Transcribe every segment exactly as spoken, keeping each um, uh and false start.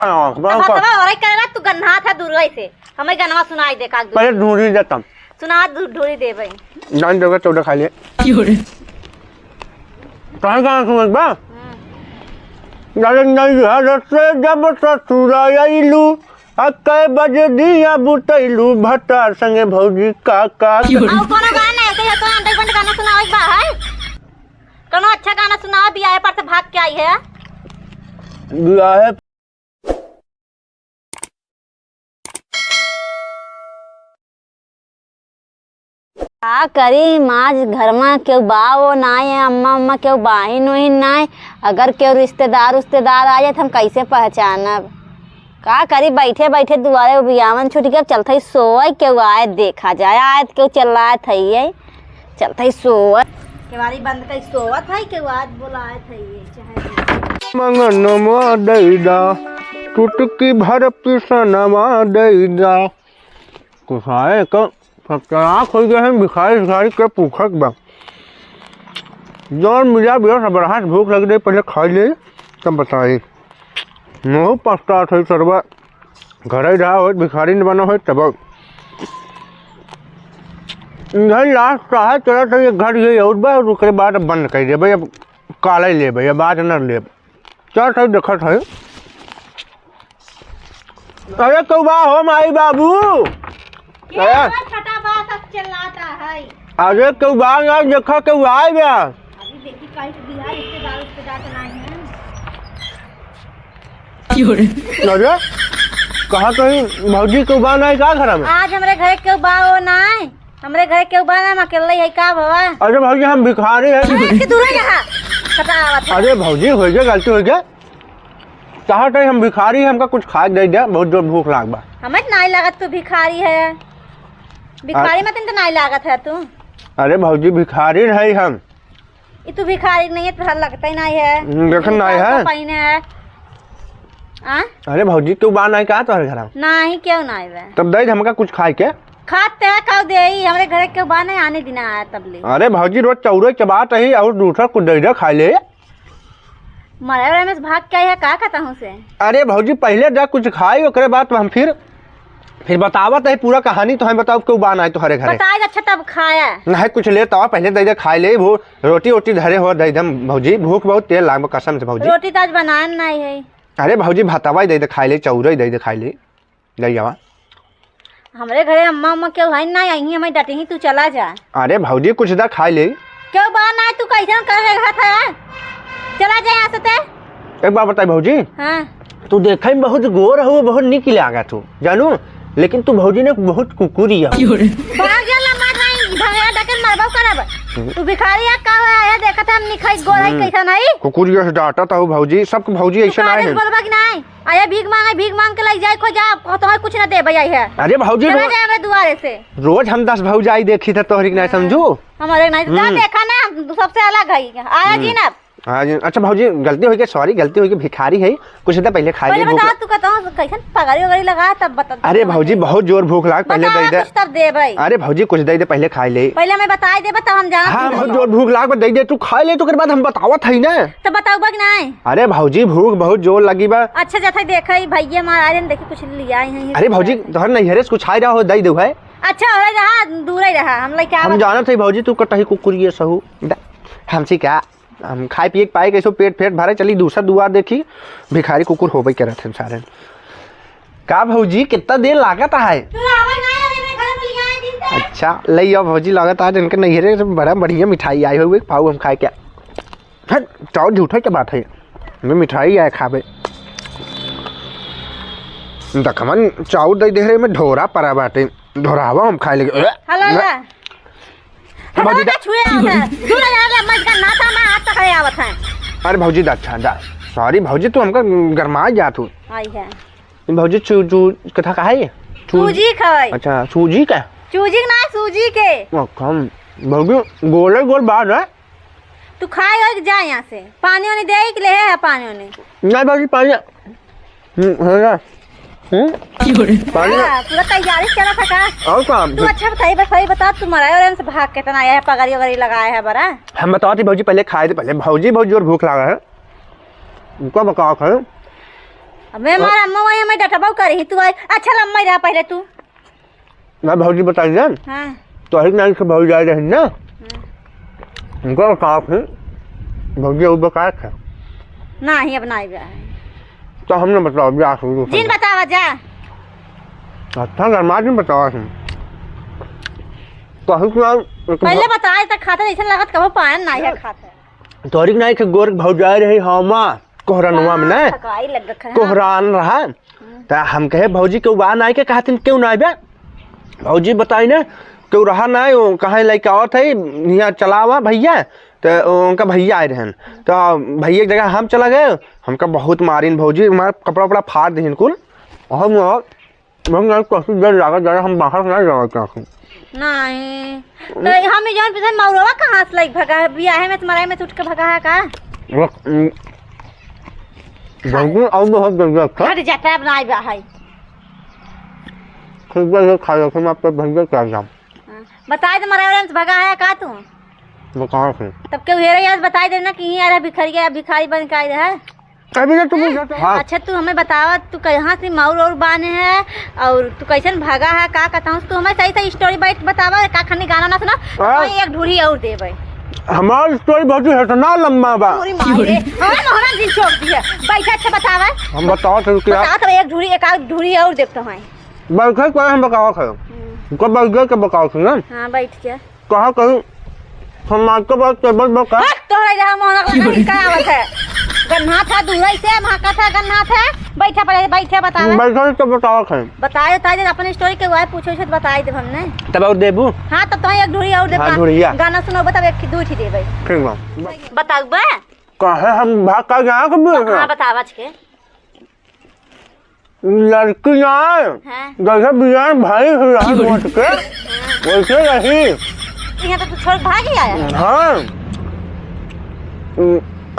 हाँ, तो हाँ, भतवा और करेला, तू गन्हात है दूर से। हमें गनवा सुनाई दे का दूर। पहले ढूंढी देता। सुना दू-, ढूंढी दे भाई। जान देगा चौदह खा लिए। क्यों रे? कहाँ, कहाँ सुनत बा? हम्म। अरे नैहर से जब ससुरा अइलू, आ कै बजे दिया बुतैलू, भतार संगे भौजी का का। क्यों रे? और कोनो गाना है, कहिया तो अंडरग्राउंड गाना सुनावे के बा है? कोनो अच्छा गाना सुनाओ, बियाहे पर से भाग के आई है। बियाहे का करी, माज घर मा केहू बा वो नाय, अम्मा उम्मा केहू बाहिन ओहिन नाय। अगर केहू रिश्तेदार उश्तेदार आ जाए, त हम कैसे पहचानब? का करी, बैठे बैठे दुआरे उबियावन छूट गया। अब चलत हई सोए, केहू आए देखा जाए, आए त केहू चिल्लात हई, चलत हई सोए। केवारी बंद कई सोवत हई, केहू आए त बोलात हई, चाहे मंगनवा दैदा, चुटकी भर पिसनवा दैदा। कुछ आए क फटराक होइ गए हैं, भिखारी भिखारी के पूछत बा। जौन मिला बिया सब रहा, भूख लग गई, पहले खाई ले, तब बताई। महू पछतात है सरवा, घर ही रहा होत, भिखारी न बना होत, तब इधर लास्ट का है, चला था एक घर ये और बा, और ओकरे बाद अब बंद कर देबे, अब काले लेबे, अब आज न लेब। चल, सही देखत है। अरे, केहू बा हो, माई बाबू? के अरे। बा, छोटा बा, सब चिल्लाता है। अरे, केहू बा ना, देखा, केहू आए बा। अभी देखी, कहीं तो बिहार रिश्तेदार, रिश्तेदार तो नहीं है। क्यों रे? अरे, कहा कहीं भौजी केहू बा ना, का घर में? आज हमरे घर केहू बा, वो ना है। हमरे घरे केहू बा ना, हम अकेले ही है, का भवा? अरे भौजी, हम भिखारी है। अरे, इसके दूर ही रहा। पता आवत है। अरे भौजी, होइ गया, गलती होइ गया। चाहत है, हम भिखारी है, हमका कुछ खाए के दे दे, बहुत जोर भूख लाग बा। हमें तो नाई लागत तू भिखारी है। भिखारी आ- मत तो नाई लागत है तू। अरे भौजी, भिखारी है हम। ई तू भिखारी नहीं है, तोहरा लगता ही नहीं है। हम्म, देखन नहीं है। का पहने है? आ? अरे भौजी, तू बा नहीं का तोहरे घर? नहीं, क्यों नहीं बा? तब दे दे हमका कुछ खाए के। खाते हैं, खाओ दे ही, हमरे घर के बा नहीं आने दिना आया तब ले। अरे भौजी, रोज चौरे चबात ही और दूसरा कुछ दे दे खाए ले। मरे वाले में से भाग के आई है, का कहता हूँ से? अरे भौजी, पहले दे कुछ खाई, ओकरे बाद हम फिर फिर बतावत है पूरा कहानी, तो हम बताओ केहू बा ना तोहरे घरे। बताए अच्छा तब खाया। नहीं कुछ ले तो पहले दे दे खाए ले, वो रोटी वोटी धरे हो दे दे भौजी, भूख बहुत तेज लाग बा कसम से भौजी। रोटी तो आज बनान नहीं है। अरे भौजी भतवा ही दे दे खाए ले, चौरा ही दे दे खाए ले, दे आवा। हमरे घरे अम्मा उम्मा केहू है ना, यहीं हमें डटे ही, तू चला जा। अरे भौजी कुछ दा खाए ले। केहू बा ना, तू कैसन कर रहा था? चला जा यहाँ से ते। एक बात बताई भौजी। हाँ। तू देखे में बहुत गोर हो, बहुत निक लागत हो, जानू, लेकिन तू भौजी ने बहुत कुकुरी हो। भाग जा, लम्बा नहीं, भगया डकन मरबो करब। हम्म। तू भिखारी है, का है, देखत है, हम निखाई गोर है, हम्म। कैसा नहीं? कुकुरी से डांटत हो भौजी, सबके भौजी तू ऐसे का नहीं देख है। बोलबा कि नहीं? अरे भीख मांगे, भीख मांग के लग जाए, खो जा, तोहर कुछ ना दे भैया है। अरे भौजी, चला रोज, जाए हमरे दुआरे से। रोज हम दस भौजाई देखी था तोहरी के नहीं हाँ। समझू? हमारे नहीं, जा हम्म। देखा ना, हम सबसे अलग है, आया जी हम्म। ना। हाँ जी, अच्छा भौजी, गलती हो गई, sorry, गलती हो गई, भिखारी है, कुछ देर पहले खाए पहले ले, भूख बता, लग- तू कहता हूँ, कैसन पगड़ी वगड़ी लगा, तब बता, अरे तब भौजी, दे। बहुत जोर भूख लाग, पहले बता, दे दे। कुछ तब देबै। अरे भौजी, कुछ दे दे, पहले खाए ले। पहले मैं बताए देबै, तब हम जानत हाँ, हई। बहुत जोर भूख लाग, बस दे दे, तू खाए ले, तो ओकर बाद हम बतावत हई ना। तो बताउबा कि नहीं? अरे भौजी, भूख बहुत जोर लगी बा। अच्छा, जथे देखा, ई भैया मार आए हैं, देखी कुछ लिया आई हैं, अरे भौजी, तोहर नैहरे से कुछ आए रहा हो, दे दे है। अच्छा, हो रहा, दूर ही रहा, हम लेके हम आवत जानत हई भौजी, तू कटही कुकुरिये सहू। दा, हमसे क्या? हम खाए पिए के पाए, कैसो पेट फेट भरे, चली दूसरा दुआर देखी, भिखारी कुकुर होबे करत हैं सारे। का भौजी, कितना देर लागत है? तू आवे ना, अरे मैं घर में ले आए दिन से। अच्छा, ले आओ भौजी, लागत आज इनके नैहरे से बड़ा बढ़िया मिठाई आई हुई, पाऊ हम खाए क्या? हट, चाउर झूठा के बात है, मैं मिठाई आए खाबे। दखमन चाउर दे दे रहे, मैं ढोरा परा बाटे, ढोरावा हम खाए लगे। हेलो, मैं ला। भौजी हटो, दा- ना छुए आवत है। दूर रह जा, मत कर, ना था, मैं हाथ पकड़े आवत है। अरे भौजी दा, अच्छा दा, sorry भौजी, तू हमका गरमा जात हो। आई है। भौजी चू-, चू-, कथा का है? चू-, सूजी खाए। अच्छा, सूजी का? सूजी ना, सूजी के। ओ, हम भौजी गोले गोल बात है। तू खाए हो कि जा यहाँ से। पानी वानी दे कि ले है पानी वानी? नहीं भौजी, पानी हम्म, हो गया। हम्म? पानी हाँ, पूरा तैयारी चला था का? और का? तू अच्छा बताइए, बस वही बता, तू मराए और हमसे भाग के तना आया है, पगड़ी वगड़ी लगाया है बड़ा। हम बताओ थी भौजी, पहले खाए थे, पहले भौजी बहुत जोर भूख लगा है। उनका बकाव खाए। अबे मारा अम्मा वही हमें डटबो करी, तू आई। अच्छा लम्मा ही रहा पहले तू। ना भौजी बताई जान। हाँ। तो अहिक नाई से भौजी आए रही ना। हाँ। उनका का थे? भौजी वो बकाया थे। ना ही अब ना आइबे। तो हमने बताओ, अब जा शुरू जिन बतावा जा। अच्छा, गरमा जिन बतावा हम। तो अहिक ना एक पहले भौ- बताए तो खाते, जैसे लगत कबो पायन ना है खाते। तोहरी के नाई के गोर भौजाई रही हमा, कोहरानुआ में ना। थकाई लग रखा है। कोहरान रहा। हम्म। त हम कहे, "भौजी, केहू बा नाई के?" कहतिन, "केहू नाई बे।" भौजी बताई ना, "केहू रहा नाई, वो कहाँ लइके आवत है, यहाँ चलावा भैया।" त उनका भैया आए रहन। त भैया के जगह हम चला गए, हमका बहुत मारिन भौजी, हमारा कपड़ा उपड़ा फाड़ दिहिन कुल। और हम हम ना कहीं देर लागत, जरा हम बाहर ना जावत चाहती। नहीं। तो हम ई जौन पीछे मौरवा कहाँ से लइके भगा है? बियाहे में तुम्हारे में से उठ के भगा है का? वो, उम, भौजी और बहुत जरूरत है। हट जाता है, अब ना आइबा है। ठीक है, ये खा लेते हैं, मैं आपको भैया क्या जाऊँ। हाँ। बताए तो मरे वाले में से भगा है का तू? बताओ फिर। तब केहू हेरे यार बताई दे ना कि ई आ रहा भिखरिया, भिखारी बन के आई रहा। अभी तो तू पूछा था। हाँ। अच्छा, तू हमें बतावा, तू कहाँ से मौर और बाने है और तू कैसन भागा है, का कहता हूँ, तू हमें सही सही story बैठ बतावा, का खानी गाना ना सुना, हाँ। तो एक ढूढ़ी और देबे। हमार story बहुत ही इतना लंबा बा। पूरी मार दे। हमें मोहरा दिन छोड़ दिए। बैठे अच्छा बतावा। हम बताओ तो क्या? बता तो एक ढूढ़ी, एक आध ढूढ़ी और देब तो है। बैठे पर हम बतावा खाओ। हम्म। कब बैठ के बताओ सुन ना? हाँ, बैठ के। कहा कहीं हम आपके पास टेबल पर का? हट, तोहरा जहाँ मोहनक लगा ही का आवत है? गन्हात है, दूर से महकत है, गन्हात है। बैठा पहले, बैठे बतावे। बैठल तो बतावत है। बताए, बताए दे, अपन story के हुआ है, पूछो, पूछो तो बताए देब हमने। तब और देबू? हाँ, तब तो एक ढूढ़ी और देब हाँ, का? ढूढ़िया। गाना सुनो, बताओ, एक दो ही देबे। ठीक बा। बताओ बे। काहे हम भाग का गया कब? हाँ, बतावा आज के। लड़की ना, हाँ। जैसे बियान भाई हुआ की बोली? वोट के, हाँ। वैसे रही। यहाँ तो तू छोड़ भाग ही आया है। हाँ।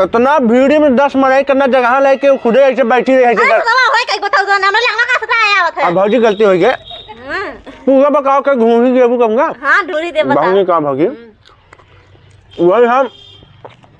इतना भीड़ में दस मड़ई करना जगह लेके खुदे ऐसे बैठी रही है अरे, जगह। बतावा, होय, कहीं बताओ तो ना, मैं लगवा का सता आया आवत है। अब भौजी गलती हो गई। हाँ। पूरा बकाव के घूम ही जेबू कमगा। हाँ, ढूंढी दे, बता। भौजी का भौजी? हम्म। वही हम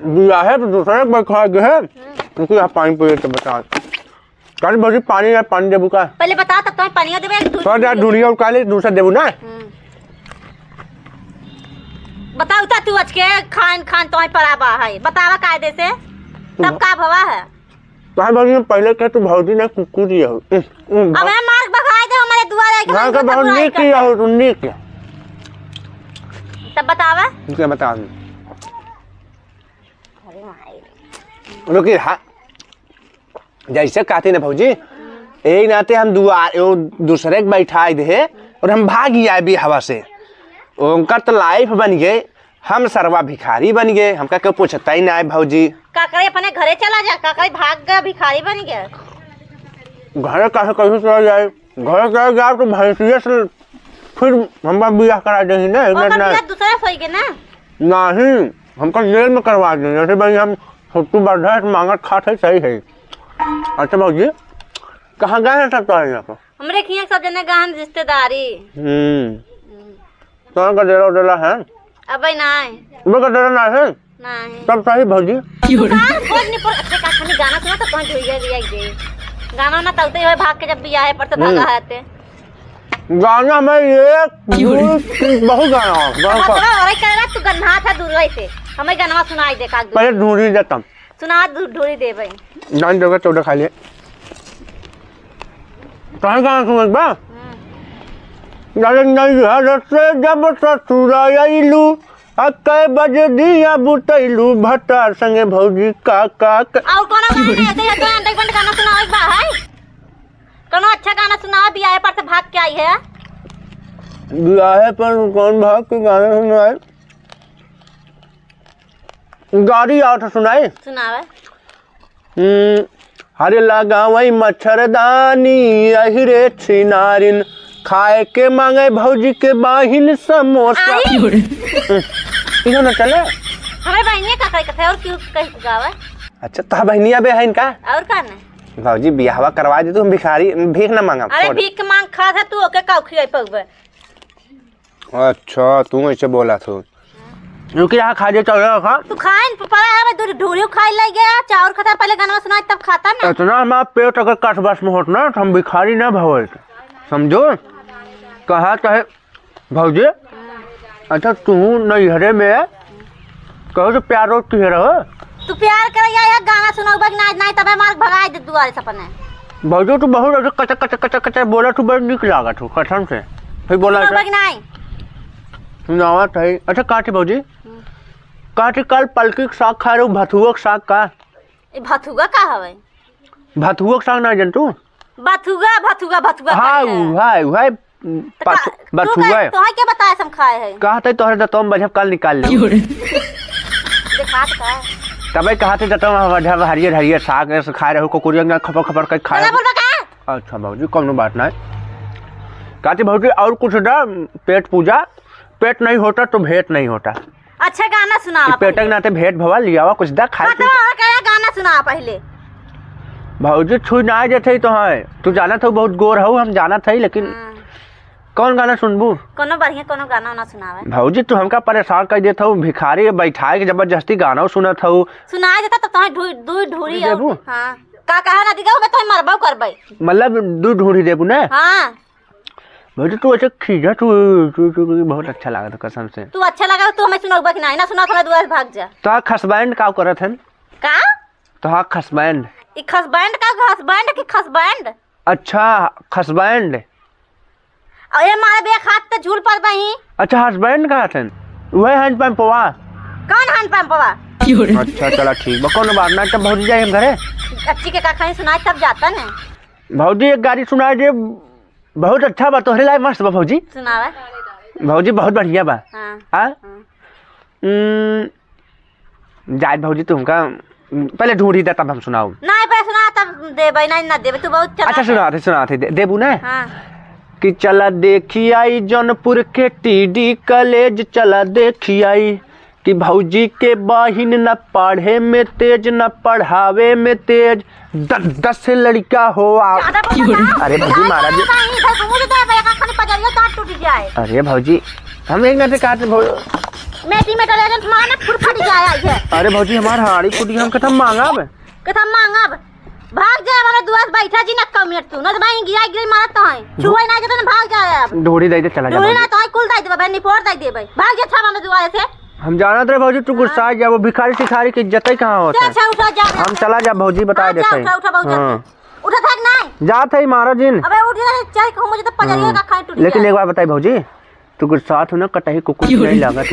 बियाहे पे दूसरे के बैठा गए हैं। हम्म। उनके यहाँ पानी पीए तो बता। काली भौजी, पानी है, पानी देबू का? पहले बता, तब तो पानी देबे, दूध थोड़ा देर पी ले। ढूंढिया उठा ले, दूसरा देबू ना। हम्म। बताओ ता तू आज के खान खान तो पराबा है, बतावा कायदे से, तब का भवा है? काहे भौजी, पहले के तू भौजी ना कुकुर ही हो। हम्म, हम्म, अबे मार भगाए दे हमारे दुआरे के, घर हम के बहुत बुराई नीक करते ही हो, तू नीक ही। तब बतावा। ठीक है, बता दे। अरे माई। रुकी, हाँ। जैसे कहते ना भौजी, यही नाते हम दुआ-, वो दूसरे के बैठाई दे और हम भाग ही आए बियाहवा से। उनका तो life बन गए, हम सरवा भिखारी बन गए, हमका क्यों पूछता ही ना है भौजी। काकरे अपने घरे चला जा, काकरे भाग गए, भिखारी बन गए। घरे काहे कैसे चला जाए? घरे चला जाए तो भैंसिया से फिर हमारा बियाह करा देही ना, ओकर ना। बियाह दूसरे से होई के ना? नहीं, हमका जेल में करवा दे, जैसे भाई हम छोटू बर्धा से मांगत खात है, सही है। अच्छा भौजी, कहाँ गए हैं सब तोहरे यहाँ पर? हमरे खियाँ सब जने गए हैं रिश्तेदारी। हम्म। हम्म। तोहरे का डेरा उडेरा है? अबे नाय। वो का डेरा ना है? नाय। तब सही भौजी। तू का खोज नहीं पर, अच्छा का खाली गाना सुना तो कौन ढोइया लिया दे। गाना ना तलते हुए भाग के जब बियाहे पर से हम्म। भागा है ते। गाना में एक, क्यों रे? दो, तीन, बहुत गाना है, बहुत। हाँ, तो और कह रहा तू गन्हा था दूर से। हमें गाना सुनाई दे का। पहले ढूंढी देता। सुना दू-, ढूंढी दे भाई। जान देगा चौदह खा लिए। कहाँ गाना सुनत बा? हम्म। अरे नैहर से जब ससुर आइलू, आ कै बजे दिया बुतैलू, भतार संगे भौजी का, का, का। और कौनो गाना है? तो ये तो entertainment गाना सुनावे के बा है? कौनो अच्छा गाना सुनावा, बियाहे पर से भाग के आई है। बियाहे पर कौन भाग के गाना सुनाए? गाड़ी आवत है, सुनाई? सुनावे। हम्म, हरे लगावई मच्छरदानी, अहि रे छिनारिन, खाए के मांगे भौजी के बाहिन समोसा। आई? हम्म, इहो न चले? हमारे बहनिया का कहे कथे और क्यों कह गावे? अच्छा, तो बहनिया बे है इनका? और का ना? भौजी बियाहवा करवा दे तू, हम भिखारी, भीख ना मांगा, अरे छोड़। भीख मांग खा था तू, ओके का खियाई पगबे? अच्छा, तू ऐसे बोला थू। रुकी रहा, खा दे, चाउर रखा। तू खाए न, पड़ा है, मैं दूध ढूंढी खाए ले गया, चाउर खाता, पहले गाना सुनाए, तब खाता ना। इतना हमारा पेट अगर कस बस में होत ना, तो हम भिखारी ना भवत, समझो? कहा चाहे भौजी, अच्छा, तू नैहरे में कहो तो प्यार और किहे रहो? तू प्यार करे या, या गाना सुनाऊ बा कि नाहीं, नाहीं, तबे मार भगाए दे दुआरे से अपने। भौजी, तू बहुत ऐसे कचर, कचर, कचर, कचर बोला, तू बड़ी नीक लागत हो, कसम से। फिर बोला सुनाऊ बा कि नाहीं? सुनावत है। अच्छा, काटी भौजी, हम्म। काटी कल पलकी के साग खाए रहू, भथुआ के साग का? ए, भथुआ का हवे? भथुआ के साग ना जन तू? भथुआ, भथुआ, भथुआ हाँ, खाए हैं। उ है, उ है, तो का, बथु-, तू बथुआ का, है। तोहे के बताए से हम खाए हैं? कहते तोहरे दतवा में बजब काल निकाल ले। क्यों रे? दिखात का? तबे कहते दतवा में बजब हरियर, हरियर साग ऐसे खाए रहो, कुकुरिया के खपर, खपर के खाए। गला बोलबा का? अच्छा भौजी, कौनो बात नहीं। कहते भौजी और कुछ दा, पेट पूजा, पेट नहीं होता तो भेंट नहीं होता। अच्छा गाना सुनावा ई पेटे के पहिले। नाते भेंट भवा लियावा कुछ दा खाए हाँ, पी तो के। और क्या गाना सुनावा पहिले। भौजी छुई ना देत है तो है। तू जानत हो बहुत गोर हो, हम जानत है, लेकिन हाँ। कौन गाना सुनबू? कोनो बढ़िया कोनो गाना वाना सुनावे। भौजी तू हमका परेशान कर देत हो, भिखारी के बैठाए के जबरदस्ती गाना सुनत हो। सुनाए देता तो तोहे ढू-, दुई ढूरी और देबू? हाँ। का कहा ना दिगा, मैं तोहे मरबो करबे। मतलब दू ढूरी देबू ना? हाँ। भौजी तू ऐसे खींचा तू, तू, तू, तू बहुत अच्छा लागत है कसम से। तू अच्छा लगा, तू हमें सुनाऊ बा कि नाहीं, ना सुना, थोड़ा दूर भाग जा। तो हाँ husband का करत हन? का? तो हाँ husband। ई husband का, husband की husband? अच्छा husband। और ये मारे बे हाथ ते झूल पर बही। अच्छा husband का हथन? वह hand pump वा? कौन hand pump वा? अच्छा चला ठीक बा, कौन बात ना, तब भौजी जाए हम घरे। अच्छी के का खाई सुनाए तब जाता ने। भौजी एक गाड़ी सुनाए दे। बहुत अच्छा बा, तोहरे लायक मस्त बा भौजी। सुनावा। भौजी बहुत बढ़िया बा। हाँ। हाँ? हाँ। उम, जायद भौजी तू हमका पहले ढूंढी दे तब हम सुनाऊ। नहीं, पहले सुना तब देबे, नहीं ना देबे, तू बहुत चला अच्छा है। सुना थे, सुना थे, दे, देबू ना? हाँ। कि चला देखी आई जौनपुर के टीडी कॉलेज, चला देखी आई कि भौजी के बहिन न पढ़े में तेज, न पढ़ावे में तेज, दस दस से लड़का हो आ। ज्यादा बोलता ना। अरे भौजी, ज्यादा मारा जी। बोलता है, इधर घूम जाता है, भैया का खाली पजरिया दांत टूट जाए। अरे भौजी, हम एक ना से कहते भौ- मेटी मेटर एजेंट मारा ना, फुट फट जाए आई है। अरे भौजी, हमार हाड़ी फूटी, हम कथम मांगब? कथम मांगब? भाग जाए वाला दुआर बैठा जी, ना कम मिनट तू, ना तो मैं गिरा गिरा मारत तो है। छुए ना जतन भाग जाए अब। ढोरी दे दे, चला जा ढोरी ना भौजी। तो है, कुल दे देबे, निपोर दे देबे। भाग जा छा वाला दुआर से। हम जानत रहे भौजी, तू गुस्सा जा, वो भिखारी सिखारी के इज्जत ही कहाँ होता है? अच्छा, उठा जा। हम चला जा भौजी, बता हाँ, जा, देते हैं। उठा, उठा, बहुत हाँ। जल्दी। उठा था कि नहीं? जात है मारा जिन। अबे उठ जा, चाहे कहूँ मुझे तो पजरिया हाँ। का खाए टूट लेकिन जाए। एक बात बताई भौजी, तू गुस्सा हो ना, कटही कुकुर क्यों नहीं रे? लागत।